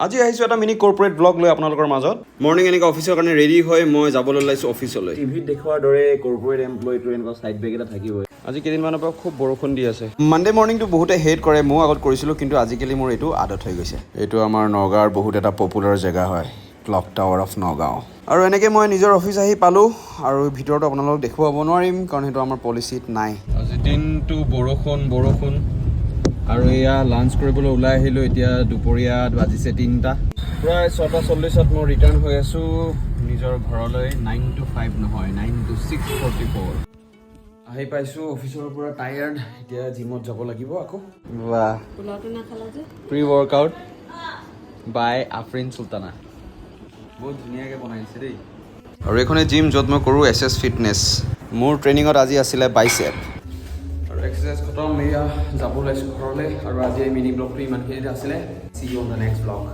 আজি আহিছোঁ এটা মিনি কৰ্পৰেট ব্লগ লৈ আপোনালোকৰ মাজত। মৰ্ণিং এনেকৈ অফিচৰ কাৰণে ৰেডি হৈ মই যাবলৈ ওলাইছোঁ অফিচলৈ। টিভিত দেখুওৱাৰ দৰে কৰ্পৰেট এমপ্লয়ীটোৰ এনেকুৱা ছাইড বেগ এটা থাকিবই। আজি কেইদিনমানৰ পৰা খুব বৰষুণ দি আছে। মানডে মৰ্ণিংটো বহুতে হেট কৰে, ময়ো আগত কৰিছিলোঁ, কিন্তু আজিকালি মোৰ এইটো আদত হৈ গৈছে। এইটো আমাৰ নগাঁৱৰ বহুত এটা পপুলাৰ জেগা হয়, ক্লক টাৱাৰ অফ নগাঁও। আৰু এনেকৈ মই নিজৰ অফিচ আহি পালোঁ আৰু ভিতৰতো আপোনালোকক দেখুৱাব নোৱাৰিম, কাৰণ সেইটো আমাৰ পলিচিত নাই। আজি দিনটো বৰষুণ বৰষুণ আৰু এয়া লাঞ্চ কৰিবলৈ ওলাই আহিলোঁ। এতিয়া দুপৰীয়া বাজিছে 3টা। প্ৰায় 6টা 40ত মই ৰিটাৰ্ণ হৈ আছোঁ নিজৰ ঘৰলৈ। 9 টু 5 নহয়, 9 টু 6:44। আহি পাইছোঁ অফিচৰ পৰা, টায়াৰ্ড। এতিয়া জিমত যাব লাগিব আকৌ। বাহ! পোলাওটো নাখালা যে? প্ৰি ৱৰ্কআউট বাই আফৰিন চুলতানা। বহুত ধুনীয়াকৈ বনাই দিছে দেই। আৰু এইখনে জিম য'ত মই কৰোঁ, এছ এছ ফিটনেছ। মোৰ ট্ৰেইনিঙত আজি আছিলে বাইচেপ। আৰু এক্সাৰচাইজ খতম, এয়া যাব ওলাইছোঁ ঘৰলৈ। আৰু আজি এই মিনি ব্লগটো ইমানখিনিতে আছিলে। See you on the next vlog.